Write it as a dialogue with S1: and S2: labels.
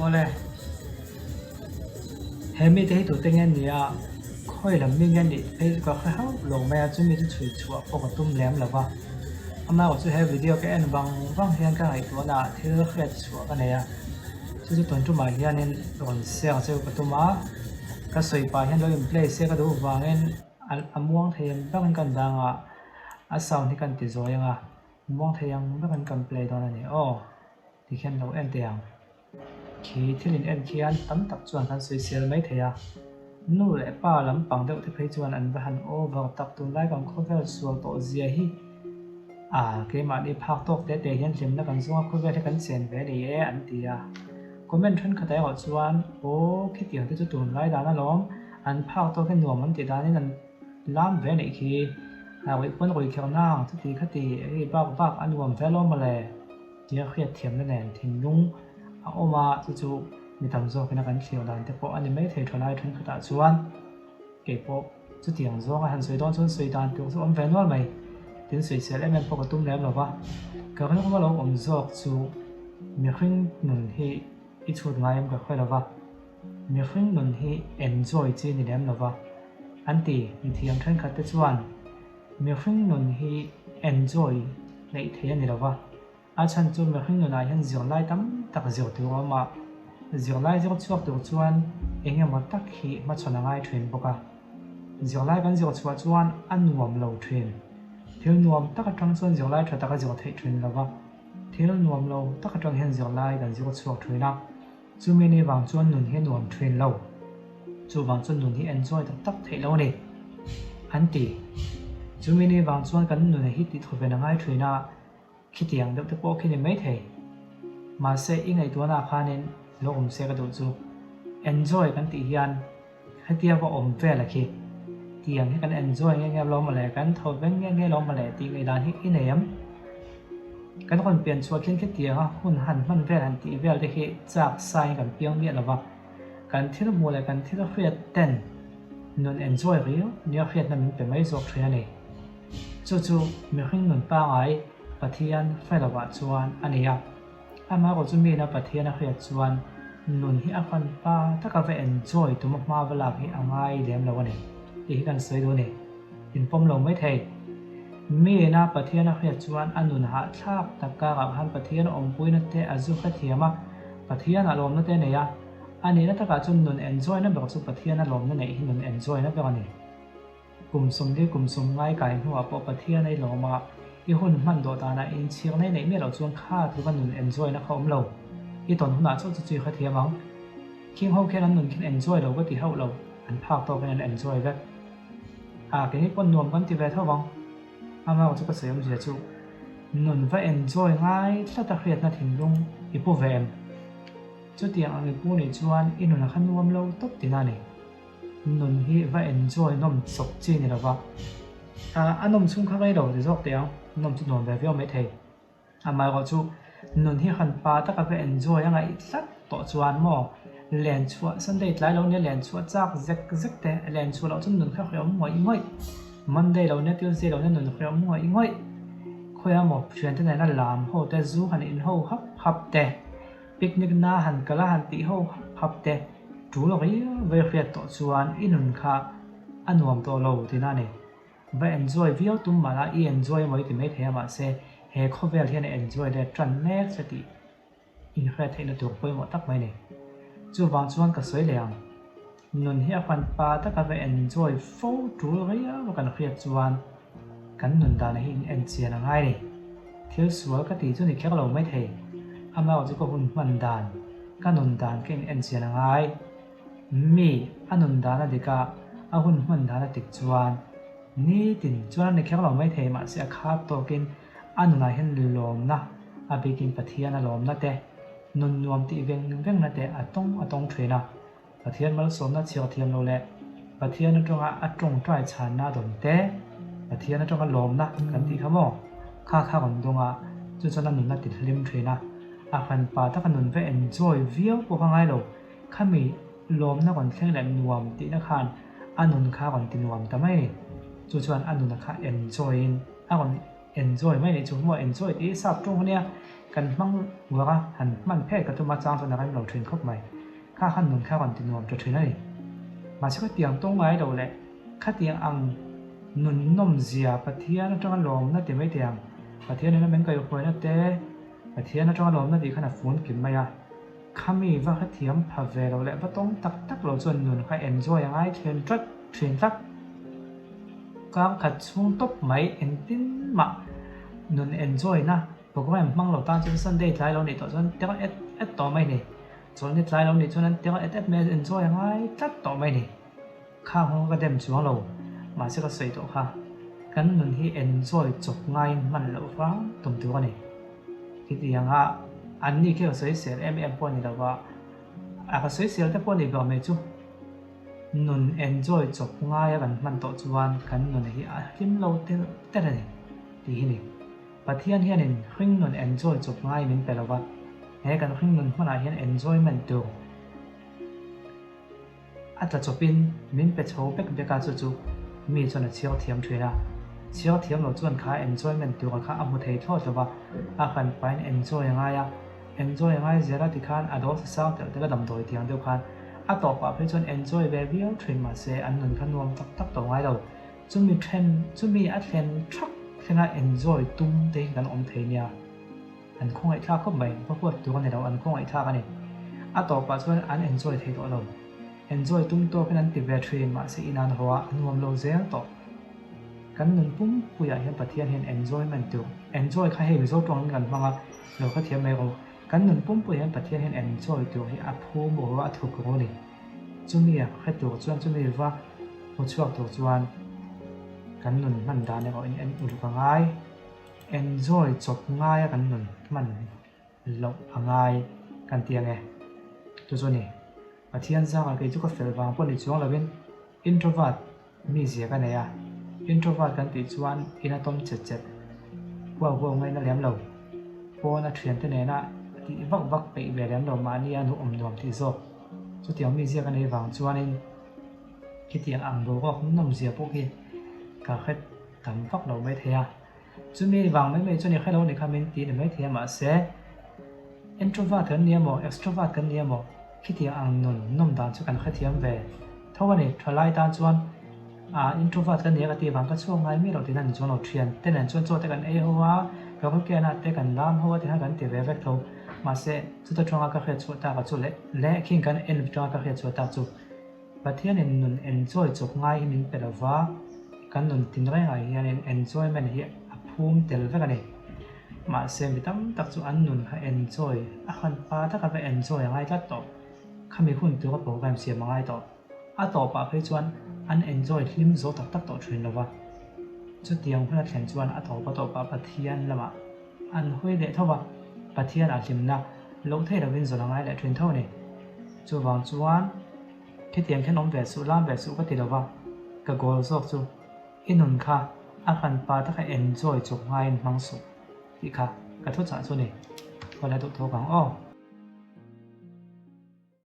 S1: Awle, he mite hi tute nge nia, khawi lam mi nge nih phei chu ka hre hauh lo mai a, chumi chu chhui chhuah pawh ka tum lem lo va. Amaherawh chu he video ka en vang vang hian ka ngaihtuahna ah thil hriat chhuah ka nei a, chu chu tun tumah hianin rawn share cheu ka tum a, ka sawi pah hian lo in play se ka duh vangin a muang thei ang berin ka dang a, a sound hi ka ti zawi ang a, muang thei ang berin ka play dawn a ni aw. Ti khian lo en teh ang. Khi thil in en khian tam tak chuan kan sawisel mai thei a. Nu leh pa lampang deuh te phei chuan an va han over tak tunlai kan khawvel sual tawh zia hi a keimahni phak tawk te te hian hlimna kan zawnga khawvel hi kan chen ve ni e an ti a. Comment thenkhat erawh chuan aw khitiang te chu tunlai dan alawm an phak tawk hi nuam an tih danin an lam ve anih khi a ruih pawn ruih kher nang chuti khati hei bak bak a nuam ve alawm mawle. Tia hriatthiamna nen thinlung a awm a, chu chu mi tam zawkin a kan thlir dan te pawh a ni mai thei thalai thenkhatah chuan kei pawh chutiang zawnga han sawi dawn chuan sawi dan tur chu awm ve nual mai. Tin sawisel em em pawh ka tum lem lo va, ka rilru a lo awm zawk chu mihring nun hi i chhut ngai em ka hre lo va, mihring nun hi enjoy chi ni lem lo va an ti mithiam thenkhat te chuan. Mihring nun hi enjoy neih theih a ni lo va, a chhan chu mihring nunah hian zirlai tam tak zir tur a awm a, zirlai zir chhuak tur chuan eng emaw tak hi hmachhawn a ngai thin bawk a. Zirlai kan zir chhuah chuan a nuam lo thin. Thil nuam tak atang chuan zirlai tha tak a zir theih thin lo va, thil nuam lo tak atang hian zirlai kan zir chhuak thin a. Chumi ni vang chuan nun hi a nuam thin lo. Chuvang chuan nun hi enjoy tak tak theih lo a ni, an ti. Chumi ni vang chuan kan nun hi tih thawven a ngai thin a, khitiang deuh te pawh khi ni mai thei. Mahse, i ngaihtuahna khanin lo awm se ka duh chu. Enjoy kan tih hian Hetia va awm vel a khi. Tiang hi kan enjoy nge nge lo mawle, kan thaw veng nge nge lo mawle tih ngaihdan hi i nei em? Kan rawn pian chhuah khian khitianga hun han hman vel han tih vel te khi chak sain kan piang miah lo va. Kan thil hmuh leh kan thil hriat ten nun enjoy riau nia hriatna min pe mai zawk thin a ni. Chu chu mihring nun pangai Pathian hre lovah chuan a ni a. Amaherawh chu mina Pathian a hriat chuan nun hi a fan pa taka va enjoy tum a hma va lak hi a ngai lem lo a ni tih hi kan sawi duh a ni. Inpawm lo mai thei. Mina Pathian a hriat chuan a nun hahthlak tak karah khan Pathian awmpuina te a zu hrethiam a, Pathian a lawmna te a nei a. A nihna takah chuan nun enjoy na ber chu Pathian a lawmna neih hi nun enjoy na ber a ni. Kum sawmli kum sawm ngai kai hnuah pawh Pathian ei lawm a, i hun hman dawh danah inchhir nei neih miah loh chuan kha tluka nun enjoy na kha awm lo. I tawn hunah chauh chu chu i hrethiam ang. Khing ho khian an nun khin enjoy lo ka ti hauh lo, an phak tawkin an enjoy vek. A, keini pawn nuam kan ti ve tho vang. Amaherawh chu ka sawi awmzia chu nun va enjoy ngai tlat a hriatna thinlung i pu ve em? Chutiang ang i pu nih chuan i nun a kha nuam lo tawp tina a ni. Nun hi va enjoy nawm chawp chi ni lova, a nawm chhung kha rei lo ti zawk teh ang, nawm chu nuam ve viau mai thei. Amaherawh chu nun hi han pa taka va enjoy a ngaih tlat tawh chuan maw len chhuah Sunday tlai lo nia len chhuah chak zek zek te, len chhuah loh chuan nun kha hreawm ngawih ngawih, Monday lo nia Tuesday lo nia nun hreawm ngawih ngawih, khawiah maw thiante nena lam ho te zu han in ho hap hap te. Picnic na han kal a han tih ho hap hap te tul riau vei hriat tawh chuan i nun kha a nuam tawh lo tina a ni. Va enjoy viau tum mah la i enjoy emaw i ti mai thei a mahse he khawvel hian a enjoy let tan mek che tih inhriat theihna tur pawimawh tak mai a ni. Chuvang chuan ka sawi leh ang. Nun hi a hman pa taka va enjoy fo tul riau a kan hriat chuan kan nun dan hi in enchian a ngai ni. Thil sual ka tih chu ni kher lo mai thei. Amaherawh chu ka hun hman dan, ka nun dan ka in enchian a ngai. Mi a nun dan a dik a, a hun hman dan a tik chuan nitin chuan a ni kher lo mai thei mahse a khat tawkin a nunah hian lawmna, a bikin Pathian a lawmna te, nun nuam tih veng vengna te a tawng a tawng thin a. Pathian malsawmna chhiar thiam lo leh Pathian atanga a tawngtai chhanna dawn te, Pathian atanga lawmna kan tih kha maw? Kha kha rawn dawng a, chu chuan a nunna ti hlim thin a. A hranpa taka nun ve enjoy viau pawh kha ngai lo, khami lawmna rawn thleng leh nuam tihna khan a nun kha rawn ti nuam ta mai a ni. Chu chuan a nuna kha enjoy in a rawn. Enjoy mai nih chu maw enjoy tih hi sap tawng ania kan hmang uar a han hman phet ka tum a chang chuan a rem lo thin khawp mai. Kha khan nun kha rawn ti nuam ta thin a ni. Mahse khatiang tawng ngai lo leh khatiang ang nun nawm zia Pathian atanga lawmna ti mai thei ang. Pathian in a min kaihhuaina te Pathian atanga lawmna tih khan a fun kim mai a. Khami va hrethiam pha ve lo leh va tawng tak tak lo chuan nun kha enjoy a ngai thlen tlat thin tlat. Kang khat chhung tawp mai engtin mah nun enjoy na program hmang lo tan chuan Sunday tlai lo nih tawh chuan tel et et tawh mai ni. Chawlhni tlai lo nih chuan an tel et et mai a enjoy a ngai tlat tawh mai ni. Khang ho ka dem chuang lo mahse ka sawi tawh kha kan nun hi enjoy chawp ngaiin hman loh vang tum tur a ni. Khitianga an ni khi ka sawisel em em pawh a ni lo va, a ka sawisel te pawh a ni ber mai chu nun enjoy chawp ngaia kan hman tawh chuan kan nun hi a hlim lo telh telh a ni tih hi ni. Pathian hianin hringnun enjoy chawp ngai min pe lo va, he kan hringnun hmanah hian enjoyment tur A tla chawpin min pe chho bek bek a, chu chu mi chuan a chhiar thiam thin a. Chhiar thiam lo chuan kha enjoyment tura kha a hmu thei thlawt lo va, a hran pahin enjoy a ngai a. Enjoy a ngai zel a tikhan a dawr sasang telh telh a damdawi tiang deuh khan a tawpah phei chuan enjoy ve viau thin mahse an nun kha nuam tak tak tawh ngai lo. Chumi then chumi a thlen thak thlenga enjoy tum te hi kan awm thei nia. An khawngaihthlak khawp mai, va huat tur a ni lo, an khawngaihthlak a ni. A tawpah chuan an enjoy thei tawh lo. Enjoy tum tawkin an ti ve thin, mahse in an haw a, a nuam lo zel tawh. Kan nun pumpuiah hian Pathian hian enjoyment tur, enjoy kha hei Mizo tawngin kan hmang a, lo kha thiam mai rawh. Kan nun pumpuiah hian Pathian hian enjoy tur hi a phum ru a, a thuk ru a ni. Chumi a hre tur chuan, chumi va hmu chhuak tur chuan kan nun hman dan erawh in en uluk a ngai. Enjoy chawp ngaia kan nun hman loh a ngai kan ti ange. Chu chu a ni. Pathian zangah kei chu ka fel vang pawh ni chuang lovin introvert mizia ka nei a. Introvert kan tih chuan ina tawm chet chet huau huau ngaihna lem lo. Pawn a thiante nena tih vak vak peih ve lem lo mahni a nuam nuam tih zawk. Chutiang mizia ka nei vang chuanin khitiang ang boruak nawmzia pawh khi ka hre tam vak lo mai thei a, chumi vang mai mai chuan i hre lo ni kha min ti ni mai thei a mahse introvert kan ni emaw extrovert kan ni emaw khitiang ang nun nawm dan chu kan hrethiam ve tho a ni thalai tan chuan ah introvert kan ni a ka tih vang ka chhuak ngai miah lo tihna ni chuan lo thian te nen chuan chaw te kan ei ho a karaoke ah te kan lam ho a tihna kan ti ve vek tho mahse chuta tanga ka hriat chhuah tak a chu leh leh khing kan en tanga ka hriat chhuah tak chu. Pathianin nun enjoy chawp ngai hi min pe lo va, kan nun tin rengah hianin enjoyment hi a phum tel vek a ni. Mahse mi tam tak chu an nun kha enjoy a han pa taka va enjoy a ngai tlat tawh. Khami hun tura program siam a ngai tawh. A tawpah phei chuan an enjoy hlim zo tak tak tawh thin lo va. Chutiang hun a thlen chuan a tawp a tawpah Pathian lamah an hawi leh tho va, Pathian a hlimna loh theih lovin zawn a ngai leh thin tho a ni. Chuvang chuan khitiang khian awm ve suh, lam ve suh ka ti lova, ka goal zawk chu i nun kha a hran pa taka enjoy chawp ngaiin hmang suh tih kha ka thuchah chu a ni. Khaw la duh thawk ang aw.